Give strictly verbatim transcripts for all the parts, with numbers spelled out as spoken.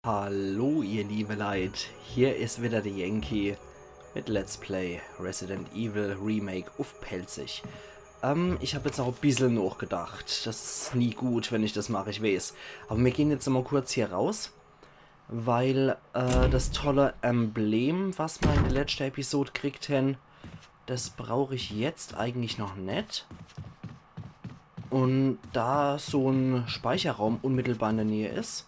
Hallo ihr liebe Leit, hier is wieder de Yankee mit Let's Play Resident Evil Remake uff Pälzisch. Ähm, ich hab jetzt auch e bissel nochgedacht. Das is nie gut, wenn ich das mach, ich weeß. Aber mir gehen jetzt mal kurz hier raus, weil, äh, das tolle Emblem, was ma in de letschte Episode kriegt hen, das brauch ich jetzt eigentlich noch net. Und da so en Speicherraum unmittelbar in der Nähe is,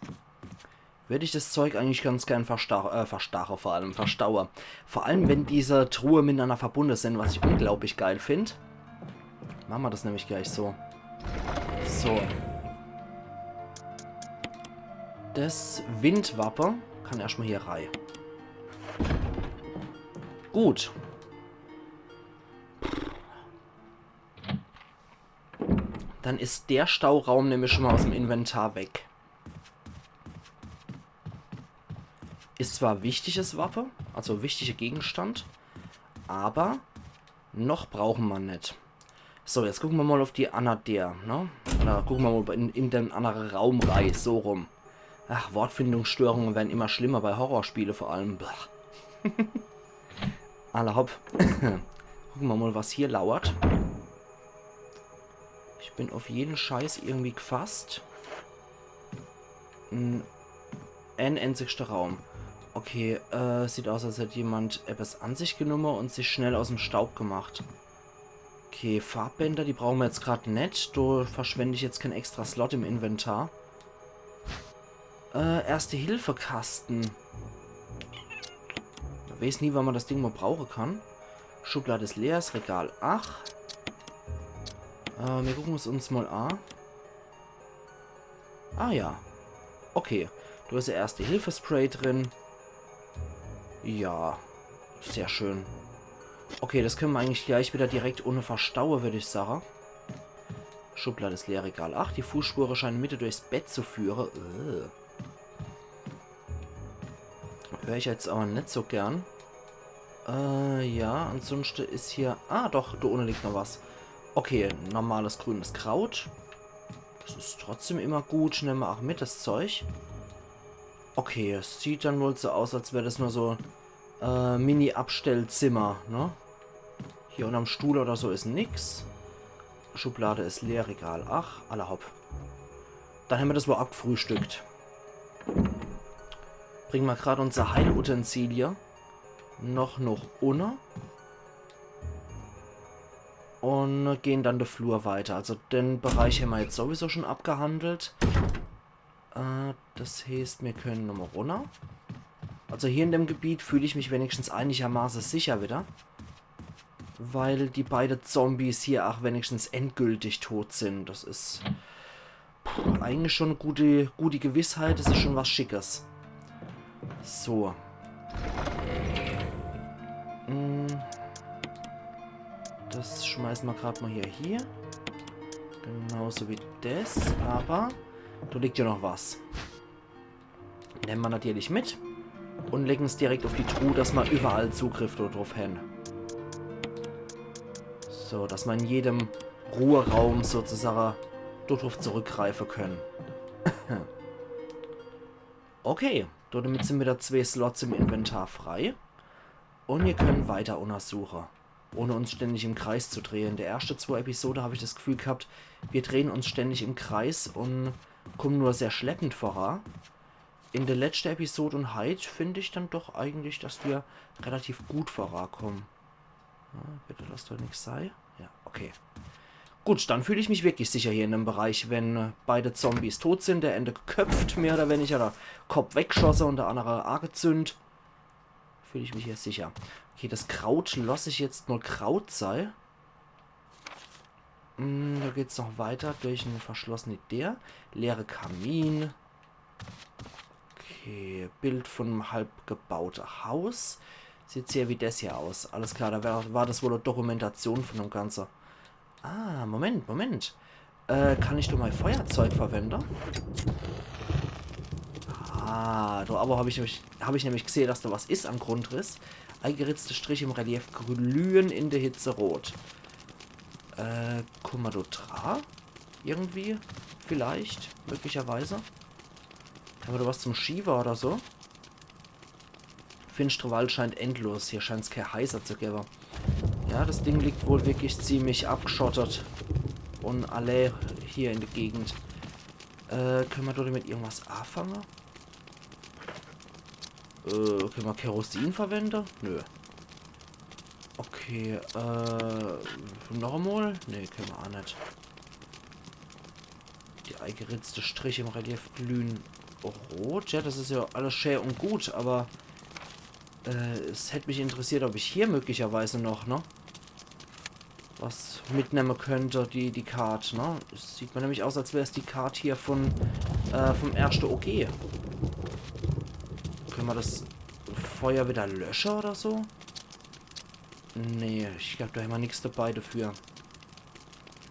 würd ich das Zeug eigentlich ganz gern versta-, äh, verstache, vor allem verstaue. Vor allem, wenn diese Truhe miteinander verbunden sind, was ich unglaublich geil find. Machen wir das nämlich gleich so. So. Das Windwappe kann erstmal hier rei. Gut. Dann is der Stauraum nämlich schon mal aus dem Inventar weg. Is zwar wichtiges Wappe, also wichtiger Gegenstand, aber noch brauchen ma net. So, jetzt gucken ma mal auf die anner Deer, ne? Oder gucken ma mal in, in den annere Raum rei, so rum. Ach, Wortfindungsstörungen werden immer schlimmer, bei Horrorspiele vor allem. Blah. Alla hopp. Gucken ma mal, was hier lauert. Ich bin auf jeden Scheiß irgendwie gefasst. N-, ein einzigster Raum. Okay, äh, sieht aus, als hätt jemand etwas an sich genommen und sich schnell aus dem Staub gemacht. Okay, Farbbänder, die brauchen wir jetzt grad net. Do verschwend ich jetzt kein extra Slot im Inventar. Äh, Erste-Hilfe-Kasten. Ich weiß nie, wann man das Ding mal brauchen kann. Schublade is leer, is Regal acht. Äh, wir gucken es uns mal an. Ah ja. Okay. Do is ja Erste-Hilfe-Spray drin. Ja. Sehr schön. Okay, das können wir eigentlich gleich wieder direkt unne verstauen, würd ich sagen. Schublade is leer, Regal acht. Die Fußspure scheinen Mitte durchs Bett zu führen. Äh. Hör ich jetzt aber net so gern. Äh, ja, ansonsten is hier... Ah, doch, do unne liegt noch was. Okay, normales grünes Kraut. Das is trotzdem immer gut. Nemme ma auch mit, das Zeug. Okay, es sieht dann wohl so aus, als wär das nur so, äh, Mini-Abstellzimmer, ne? Hier unterm Stuhl oder so is nix. Schublade is leer, Regal acht. Alla hopp. Dann hämmer das wohl abgefrühstückt. Bringen ma grad unser Heilutensilie noch noch unne. Und gehen dann de Flur weiter. Also den Bereich hämmer jetzt sowieso schon abgehandelt. Äh, das heißt, mir können nochmal runner. Also hier in dem Gebiet fühl ich mich wenigstens einigermaßen sicher wieder. Weil die beide Zombies hier auch wenigstens endgültig tot sind. Das is, puh, eigentlich schon e gute, gute Gewissheit. Das is schon was Schickes. So. Mm. Das schmeißen ma grad mal hier, hier. Genauso wie das, aber do liegt ja noch was. Nemme ma natürlich mit und legen's direkt auf die Truhe, dass ma überall Zugriff do drauf hän. So, dass ma in jedem Ruheraum sozusagen do drauf zurückgreifen können. Okay, damit sind wieder zwei Slots im Inventar frei. Und wir können weiter untersuchen, ohne uns ständig im Kreis zu drehen. In de erschte zwei Episode hab ich das Gefühl gehabt, wir drehen uns ständig im Kreis und kommen nur sehr schleppend voran. In de letschte Episode und heit find ich dann doch eigentlich, dass wir relativ gut vorankommen. Ja, bitte lass doch nix sei. Ja, okay. Gut, dann fühl ich mich wirklich sicher hier in dem Bereich, wenn, äh, beide Zombies tot sind, der eine geköpft, mehr oder weniger, oder Kopf weggeschossen und der andere angezündet. Fühl ich mich hier sicher. Okay, das Kraut lass ich jetzt mal Kraut sei. Hm, da geht's noch weiter durch eine verschlossene Deer. Leere Kamin. Okay, Bild von einem halb gebaute Haus. Sieht sehr wie das hier aus. Alles klar, da war, war das wohl eine Dokumentation von dem Ganze. Ah, Moment, Moment. Äh, kann ich do mein Feuerzeug verwende? Ah, do aber hab ich nämlich, hab ich nämlich gesehen, dass da was is am Grundriss. Eingeritzte Striche im Relief glühen in der Hitze rot. Äh, guck mal do dra. Irgendwie. Vielleicht. Möglicherweise. Oder was zum Schieber oder so? Finschtere Wald scheint endlos. Hier scheint's kee Heiser zu gewwe. Ja, das Ding liegt wohl wirklich ziemlich abgeschottet. Un alle hier in der Gegend. Äh, könne mer dort mit irgendwas anfange? Äh, könne mer Kerosin verwende? Nö. Okay, äh, noch emol? Nee, könne mer aa net. Die eigeritzte Striche im Relief glühen rot. Ja, das is ja alles schä un gut, aber, äh, es hätt mich interessiert, ob ich hier möglicherweise noch, ne, was mitnemme könnt, die, die Kart, ne? Es sieht mer nämlich aus, als wär's die Kart hier von, äh, vom erschte O G. Könne mer das Feuer wieder lösche oder so? Nee, ich glaub, do hämmer nix dabei dafür.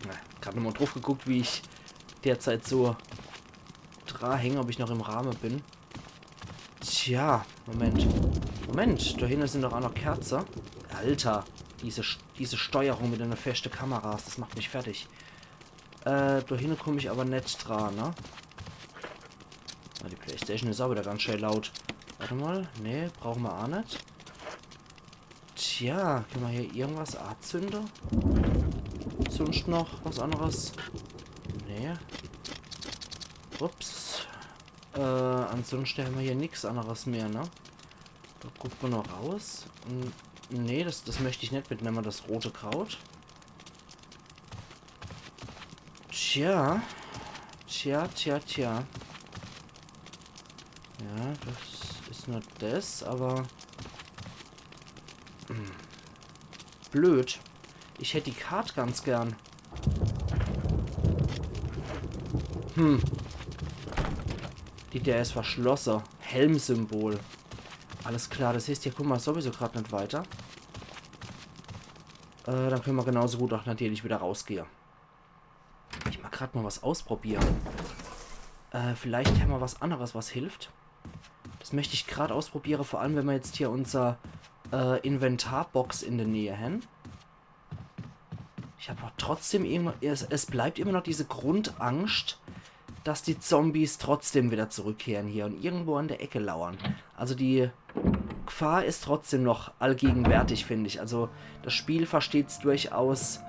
Na, grad nochmal drauf geguckt, wie ich derzeit so dra häng, ob ich noch im Rahmen bin. Tja, Moment. Moment, do hinne sin doch aa noch Kerze. Alter, diese, Sch- diese Steuerung mit den feschte Kameras, das macht mich fertig. Äh, do hinne komm ich aber net dra, ne? Ah, die Playstation is auch wieder ganz schön laut. Warte mal, nee, brauche mer aa net. Tja, könne mer hier irgendwas anzünde? Sunscht noch was anderes? Nee. Ups. Äh, ansunscht hämmer hier nix anderes mehr, ne? Do guckt mer noch raus. N- Nee, das, das möcht ich net mitnemme, das rote Kraut. Tja. Tja, tja, tja. Ja, das is nur das, aber hm. Blöd. Ich hätt die Kart ganz gern. Hm. Die Deer is verschlosse. Helmsymbol. Alles klar, das heißt, hier kumme mer sowieso grad net weiter. Äh, dann könne mer genauso gut auch natürlich wieder rausgehe. Ich mag grad mal was ausprobiere. Äh, vielleicht hämmer was anderes, was hilft. Das möcht ich grad ausprobiere, vor allem wenn mer jetzt hier unser äh, Inventarbox in der Nähe hän. Ich hab aber trotzdem immer, es, es bleibt immer noch diese Grundangscht, dass die Zombies trotzdem wieder zurückkehre hier und irgendwo an der Ecke lauern. Also die Gefahr is trotzdem noch allgegenwärtig, find ich. Also das Spiel versteht's durchaus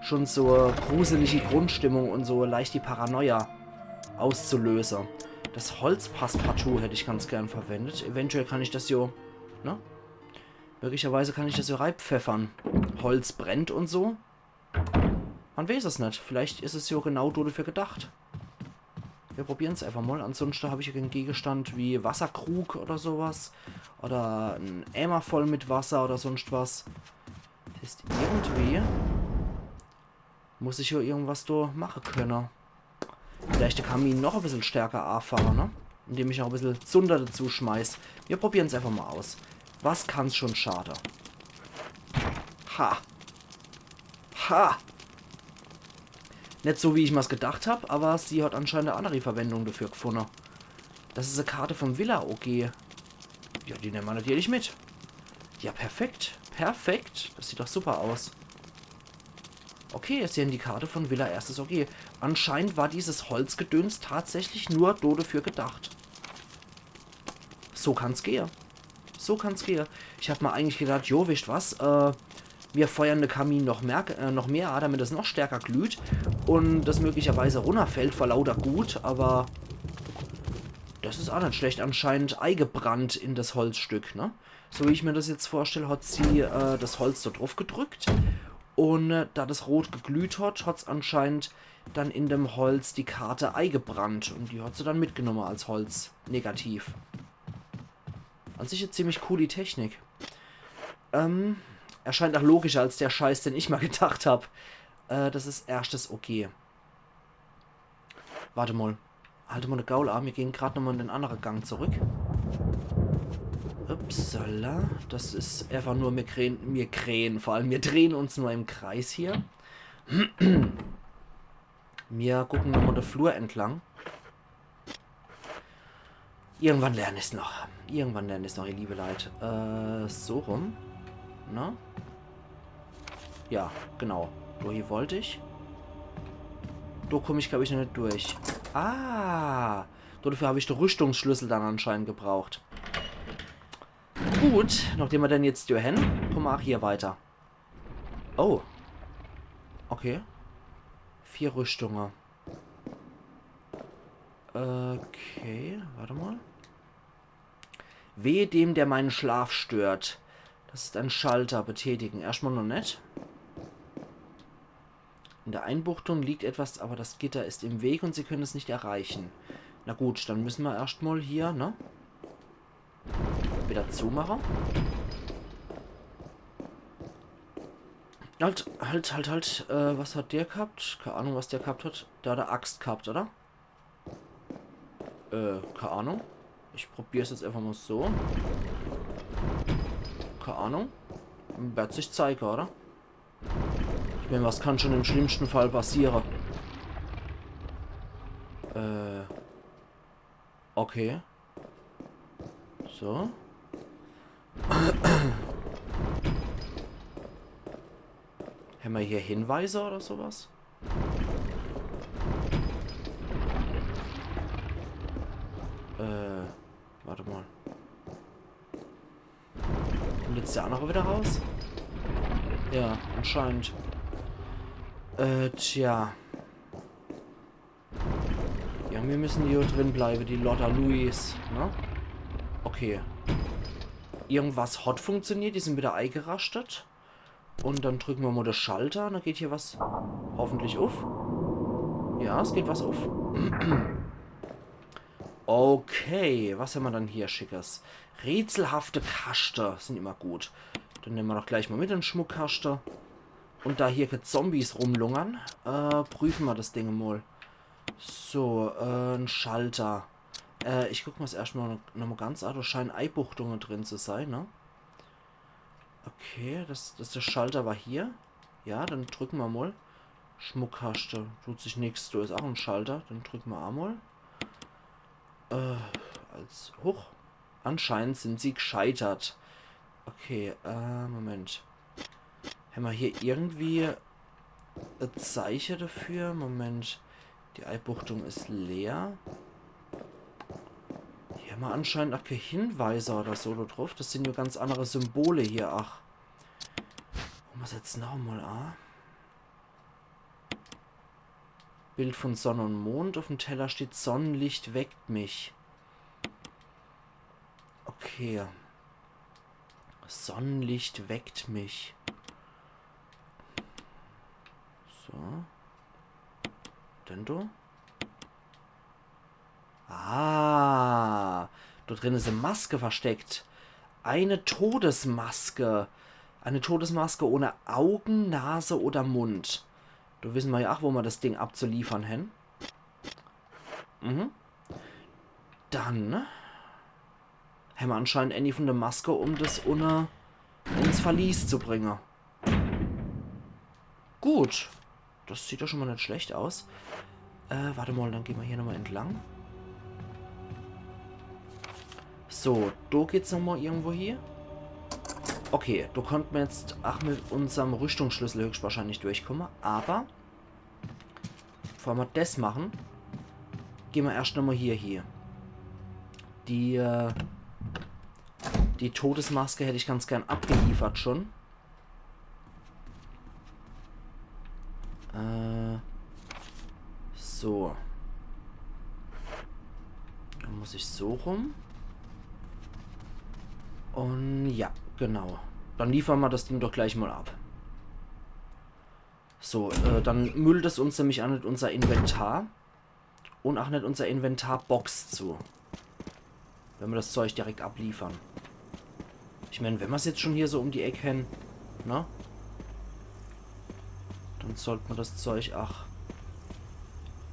schon so gruselige Grundstimmung und so leicht die Paranoia auszulöse. Das Holz passt partout, hätt ich ganz gern verwendet. Eventuell kann ich das jo, ne? Möglicherweise kann ich das jo reipfeffern. Holz brennt und so. Man weiß es net. Vielleicht is es jo genau do dafür gedacht. Wir probieren's einfach mal. Ansunschte hab ich hier en Gegenstand wie Wasserkrug oder sowas. Oder en Eimer voll mit Wasser oder sunscht was. Das heißt, irgendwie muss ich hier irgendwas do mache könne. Vielleicht de Kamin noch e bissel stärker anfache, ne? Indem ich noch e bissel Zunder dazu schmeiß. Wir probieren's einfach mal aus. Was kann's schon schade? Ha! Ha! Net so, wie ich mir's gedacht hab, aber sie hat anscheinend e andere Verwendung dafür gefunne. Das is e Karte vom Villa, okay. Ja, die nemme mer natürlich mit. Ja, perfekt. Perfekt. Das sieht doch super aus. Okay, jetzt sehen die Karte von Villa erstes, okay. Anscheinend war dieses Holzgedöns tatsächlich nur do dafür gedacht. So kann's gehe. So kann's gehe. Ich hab mir eigentlich gedacht, jo, wisst was, äh, wir feuern de Kamin noch mehr, äh, noch mehr an, damit es noch stärker glüht und das möglicherweise runnerfällt vor lauter Gut, aber das is auch net schlecht. Anscheinend eigebrannt in das Holzstück, ne? So wie ich mir das jetzt vorstell, hat sie, äh, das Holz do drauf gedrückt und, äh, da das rot geglüht hat, hat's anscheinend dann in dem Holz die Karte eigebrannt und die hat se dann mitgenomme als Holz. Negativ. An sich e ziemlich cooli Technik. Ähm, erscheint auch logischer als der Scheiß, den ich mal gedacht hab. Äh, das is erschtes okay. Warte mal. Halt mal de Gaul an, wir gehen grad nochmal in den anderen Gang zurück. Upsala, das is einfach nur, wir krähen, wir krähen, vor allem, wir drehen uns nur im Kreis hier. Wir gucken nochmal de Flur entlang. Irgendwann lern ich's noch. Irgendwann lern ich's noch, ihr liebe Leit. Äh, so rum. Ne? Ja, genau. Do hier wollt ich. Do komm ich, glaub ich, noch net durch. Ah! Dodefür hab ich de Rüstungsschlüssel dann anscheinend gebraucht. Gut, nachdem mer dann jetzt hier hen, komme mer ach hier weiter. Oh. Okay. Vier Rüstunge. Okay, wart emol. Wehe dem, der meinen Schlaf stört. Das ist ein Schalter. Betätigen. Erschtmol noch net. In der Einbuchtung liegt etwas, aber das Gitter ist im Weg und Sie können es nicht erreichen. Na gut, dann müsse mer erschtmol hier, ne? Wieder zumache. Halt, halt, halt, halt. Äh, was hat der gehabt? Keine Ahnung, was der gehabt hat. Der hat e Axt gehabt, oder? Äh, keine Ahnung. Ich probier's jetzt einfach mal so. Keine Ahnung. Werd sich zeige, oder? Ich mein, was kann schon im schlimmsten Fall passiere? Äh. Okay. So. Hämmer hier Hinweise oder sowas? Äh, wart emol. Kommt jetzt der andere wieder raus? Ja, anscheinend. Äh, tja. Ja, mir müsse hier drin bleibe, die Lotta Louise, ne? Okay. Irgendwas hat funktioniert, die sin wieder eigeraschtet. Und dann drücke mer mal de Schalter, dann geht hier was hoffentlich uff. Ja, es geht was uff. Okay, was hämmer dann hier Schickes? Rätselhafte Kaschte sin immer gut. Dann nemme mer doch gleich mal mit de Schmuckkaschte. Und da hier kä Zombies rumlungern, äh, prüfe mer das Ding mal. So, äh, en Schalter. Äh, ich guck mal's erscht mal nochmal ganz an. Do scheinen Eibuchtunge drin zu sein, ne? Okay, das, das, der Schalter war hier. Ja, dann drücke mer mal. Schmuckkaschte. Tut sich nix. Do is auch en Schalter. Dann drücke mer emol. Äh, als, huch. Anscheinend sin sie gscheitert. Okay, äh, Moment. Hämmer hier irgendwie e Zeiche dafür? Moment. Die Eibuchtung is leer. Hier hämmer anscheinend ach kä Hinweise oder so do druff. Das sin nur ganz andere Symbole hier, ach. Gucke mer's jetzt nochmal an. Bild von Sonne und Mond. Uff'm Teller steht: „Sonnenlicht weckt mich.“ Okay. Sonnenlicht weckt mich. So. Denn do? Ah, do drin is e Maske versteckt. Eine Todesmaske. Eine Todesmaske ohne Augen, Nase oder Mund. Do wisse mer ja ach, wo mer das Ding abzuliefern hän. Mhm. Dann hämmer anscheinend ääni von de Maske, um das unne ins Verlies zu bringe. Gut. Das sieht doch schon mal net schlecht aus. Äh, wart mal, dann gehn mer hier nochmal entlang. So, do geht's nochmal irgendwo hie. Okay, do konnte mer jetzt ach mit unserm Rüstungsschlüssel höchstwahrscheinlich durchkomme, aber bevor mer das mache, gehn mer erscht nochmal hier, hier. Die, äh, die Todesmaske hätt ich ganz gern abgeliefert schon. Äh, so. Dann muss ich so rum. Und ja, genau. Dann liefern mer das Ding doch gleich mal ab. So, äh, dann müllt es uns nämlich ach net unser Inventar. Und ach net unser Inventarbox zu. Wenn mer das Zeug direkt abliefern. Ich mein, wenn mer's jetzt schon hier so um die Eck hän, ne? Dann sollt mer das Zeug ach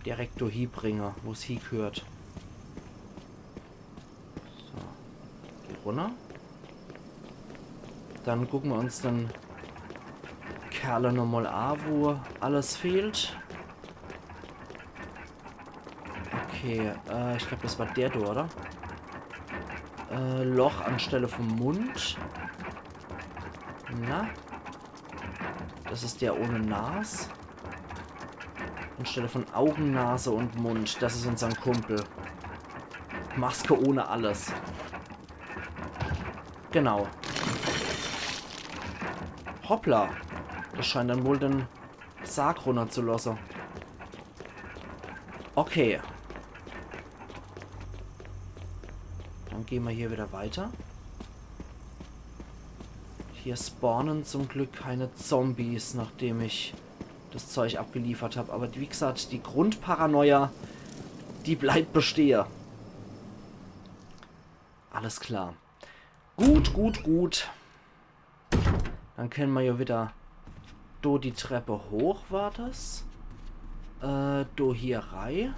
direkt do hiebringe, wo's hiegehört. So. Geh runner. Dann gucke mer uns den Kerl nochmal an, wo alles fehlt. Okay, äh, ich glaub, das war der do, oder? Äh, Loch anstelle vom Mund. Na? Das is der ohne Nas. Anstelle von Augen, Nase und Mund. Das is unsern Kumpel. Maske ohne alles. Genau. Hoppla. Das scheint dann wohl den Sarg runnerzulasse. Okay. Dann gehn mer hier wieder weiter. Hier spawnen zum Glück keine Zombies, nachdem ich das Zeug abgeliefert hab. Aber wie gesagt, die Grundparanoia, die bleibt bestehe. Alles klar. Gut, gut, gut. Dann kenne mer jo wieder do die Treppe hoch, war das? Äh, do hier rei.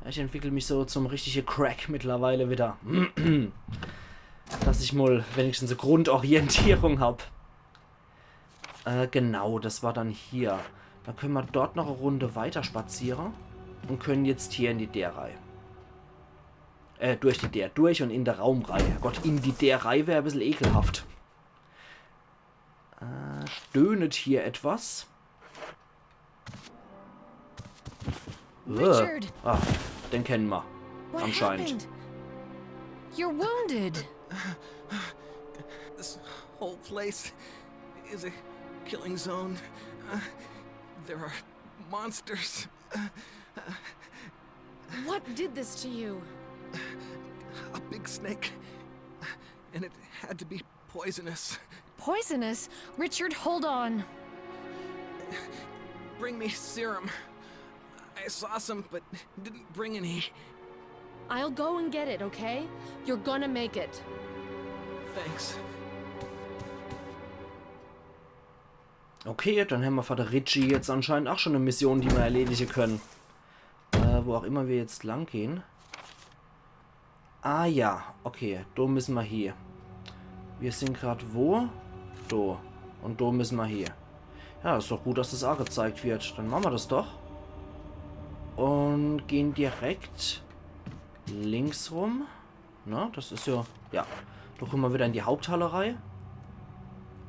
Ja, ich entwickel mich so zum richtige Crack mittlerweile wieder. Dass ich mol wenigstens e Grundorientierung hab. Äh, genau, das war dann hier. Da kenne mer dort noch e Runde weiter spaziere und kenne jetzt hier in die Deer rei. Äh, durch die Deer durch und in de Raum rei. Herrgott, in die Deer rei wär e bissel ekelhaft. Äh, stöhnt hier etwas? Äh. Richard! Ah, den kenne mer. What Anscheinend. Happened? You're wounded. This whole place is a killing zone. Uh, there are monsters. What did this to you? A big snake. And it had to be poisonous. Poisonous? Richard, hold on. Bring me serum. I saw some, but didn't bring any. I'll go and get it, okay? You're gonna make it. Thanks. Okay, dann hämmer für de Richie jetzt anscheinend auch schon e Mission, die mer erledige kenne. Äh, wo auch immer mer jetzt lang gehn. Ah ja, okay, do misse mer hie. Mir sin grad wo? Do. Und do misse mer hie. Ja, is doch gut, dass das angezeigt wird. Dann mache mer das doch. Und gehn direkt links rum. Na, das is ja, ja. Do kumme mer wieder in die Haupthalle rei.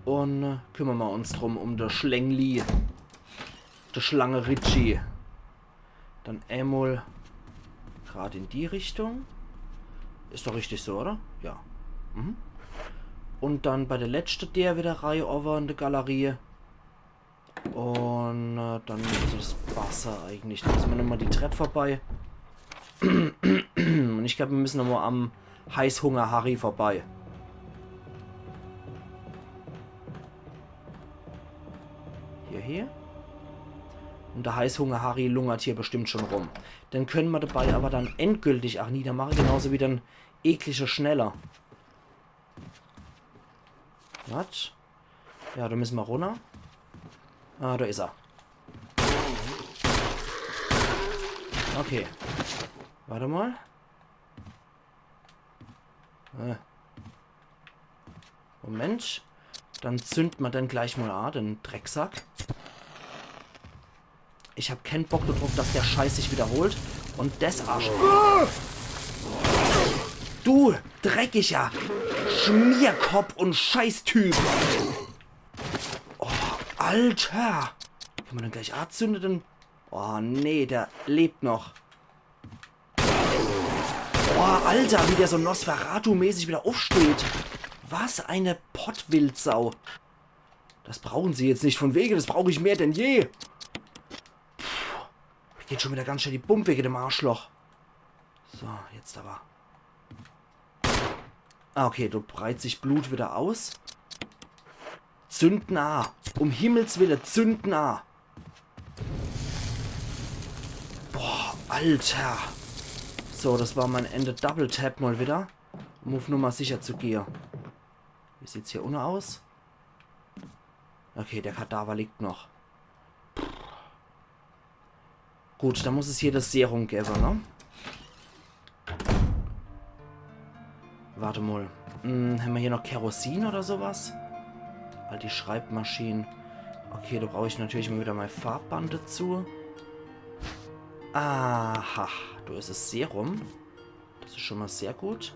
Und äh, kümmere mer uns drum, um de Schlengli. De Schlange Richie. Dann emol grad in die Richtung. Is doch richtig so, oder? Ja. Mhm. Und dann bei de letschte Deer wieder rei, owwe in de Galerie. Und äh, dann is das Wasser eigentlich. Do misse mer nochmal die Trepp vorbei. Und ich glaub, mir misse nochmal am Heißhunger-Harry vorbei. Hier, hier. Und de Heißhunger-Harry lungert hier bestimmt schon rum. Den kenne mer dabei aber dann endgültig auch niedermache, genauso wie den eklige Schneller. Was? Ja, do misse mer runner. Ah, do is er. Okay. Wart emol. Äh. Moment. Dann zünde mer den gleich mal an, den Drecksack. Ich hab keen Bock darauf, dass der Scheiß sich wiederholt. Und des Arsch. Du dreckiger Schmierkopp und Scheißtyp. Oh, Alter. Kann mer den gleich anzünde? Oh, nee, der lebt noch. Boah, Alter, wie der so Nosferatu-mäßig wieder aufsteht. Was eine Pottwildsau. Das brauchen sie jetzt nicht. Von wege, das brauch ich mehr denn je. Puh, mir geht schon wieder ganz schön die Pump wege dem Arschloch. So, jetzt aber. Ah, okay, do breit sich Blut wieder aus. Zünden a. Um Himmels Wille, zünden a. Boah, Alter. So, das war mein Ende Double Tap mal wieder. Um auf Nummer sicher zu gehe. Wie sieht's hier unne aus? Okay, der Kadaver liegt noch. Gut, da muss es hier das Serum gewwe, ne? Wart mal. Hm, hämmer hier noch Kerosin oder sowas? All die Schreibmaschine. Okay, do brauch ich natürlich mal wieder mein Farbband dazu. Aha, do is es Serum. Das is schon mal sehr gut.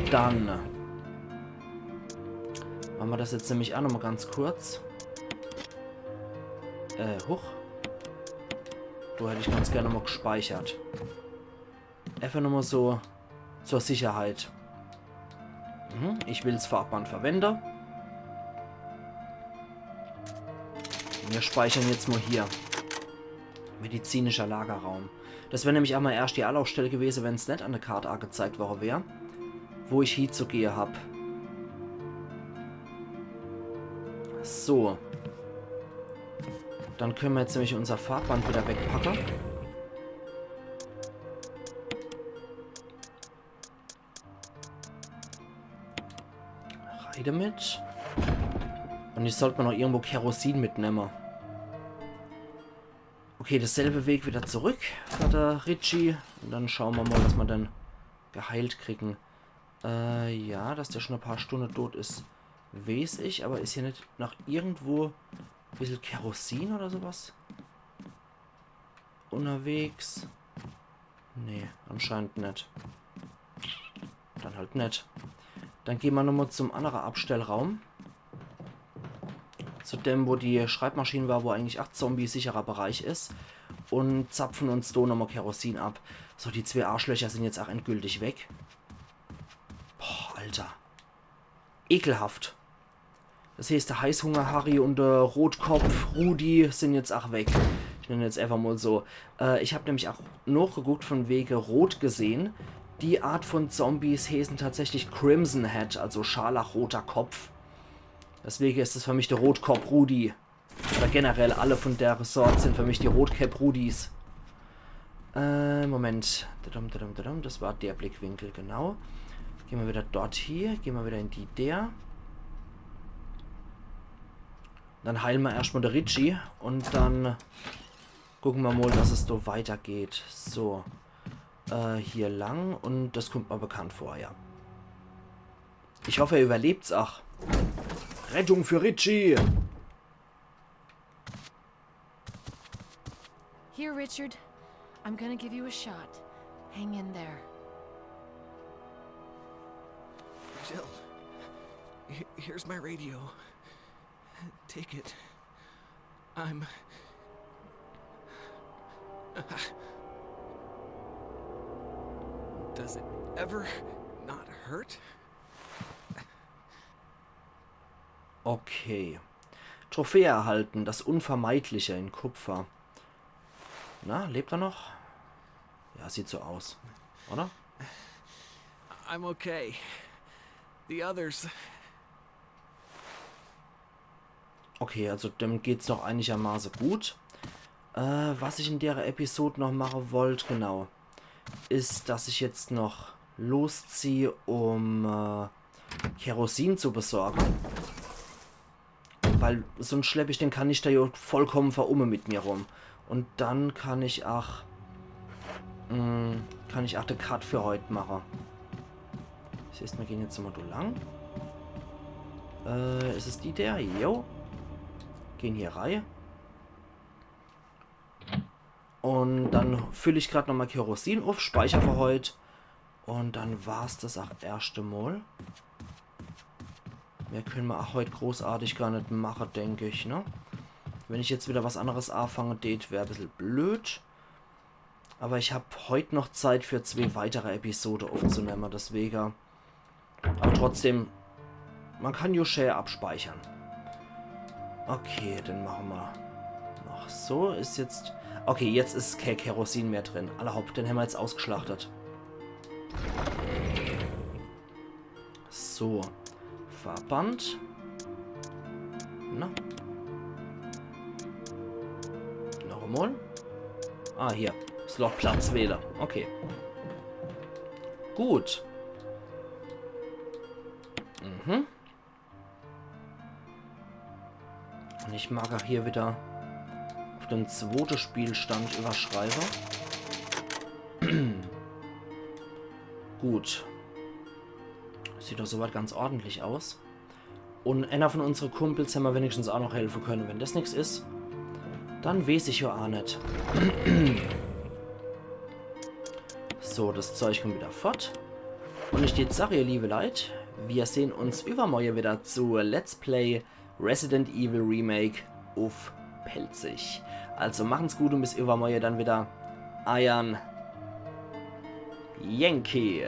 Dann mache mer das jetzt nämlich auch noch mal ganz kurz. Äh, huch. Do hätt ich ganz gern mal gespeichert. Efach nur mol so zur Sicherheit. Mhm, ich will's Farbband verwende. Mir speichern jetzt mol hier. Medizinischer Lagerraum. Das wär nämlich ach mei erschte Alaufstell gewese, wenn's net an de Kart agezeigt worre wär, wo ich hiezugehe hab. So. Dann könne mer jetzt nämlich unser Farbband wieder wegpacke. Rei demit. Un ich sollt mol noch irgendwo Kerosin mitnemme. Okay, derselbe Weg wieder zurück, sagt de Richie. Un dann schaue mer mol, dass mer den geheilt kriegen. Äh, ja, dass der schon e paar Stunde tot is, weeß ich, awwer is hier net noch irgendwo e bissel Kerosin oder so was unnerwegs? Nee, anscheinend net. Dann halt net. Dann gehn mer nomol zum annere Abstellraum. Zu dem, wo die Schreibmaschine war, wo eigentlich ach Zombie-sicherer Bereich is. Un zapfen uns do nomol Kerosin ab. So, die zwee Arschlöcher sin jetzt ach endgültig weg. Boah, Alter. Ekelhaft. Das heeßt, de Heißhunger-Harry un de Rotkopf-Rudi sin jetzt ach weg. Ich nenn jetzt efach mol so. Äh, ich hab nämlich ach nochgeguckt, von wege rot gesehn. Die Art von Zombies heeßen tatsächlich Crimson Head, also scharlachroter Kopf. Deswege is es für mich de Rotkopf-Rudi. Oder generell alle von der Sort sin für mich die Rotkäpp-Rudis. Äh, Moment. Dadum, dadum, dadum. Das war der Blickwinkel, genau. Gehn mer wieder dort hie. Gehn mer wieder in die Deer. Dann heile mer erscht mol de Richie un dann gucke mer mol, dass es so weitergeht. So. Äh, hier lang un das kummt mer bekannt vor, ja. Ich hoff, er überlebt's ach. Rettung für Richie! Here, Richard. I'm gonna give you a shot. Hang in there. Jill, he- here's my radio. Take it. I'm. Does it ever not hurt? Okay. Trophäe erhalten, das Unvermeidliche in Kupfer. Na, lebt er noch? Ja, sieht so aus. Oder? I'm okay. The others. Okay, also dem geht's noch einigermaße gut. Äh, was ich in der Episode noch mache wollt, genau, is, dass ich jetzt noch loszieh, um äh, Kerosin zu besorge. Weil sonst schlepp ich den Kanister jo vollkommen verumme mit mir rum. Un dann kann ich ach, mm, kann ich ach de Cut für heut mache. Das heeßt, mir gehn jetzt mol do lang. Äh, is es die Deer? Jo. Gehn hier rei. Un dann füll ich grad nomol Kerosin uff, speicher für heut. Un dann war's das ach erschte Mol. Mehr könne mer ach heut großartig gar net mache, denk ich, ne? Wenn ich jetzt wieder was anneres afange deet, wär e bissel blöd. Awwer ich hab heut noch Zeit für zwee weitere Episode uffzunemme, deswege. Awwer trotzdem, mer kann jo schä abspeichern. Okay, dann mache mer noch so. Is jetzt. Okay, jetzt is kee Kerosin mehr drin. Alla hopp, den hämmer jetzt ausgeschlachtet. So. Farbband. Na? Nochemol. Ah, hier. Slot Platz wähle. Okay. Gut. Mhm. Un ich mag ach hier wieder uff den zwote Spielstand überschreibe. Gut. Sieht doch soweit ganz ordentlich aus. Un eener von unsere Kumpels hämmer wenigstens ach noch helfe könne. Wenn das nix is, dann weeß ich jo ach net. So, das Zeug kummt wieder fort. Un ich deet sage, ihr liewe Leit, mir sehn uns iwwermorje wieder zu Let's Play Resident Evil Remake uff Pälzisch. Also machen's gut un bis iwwermorje dann wieder. Eiern Yankee.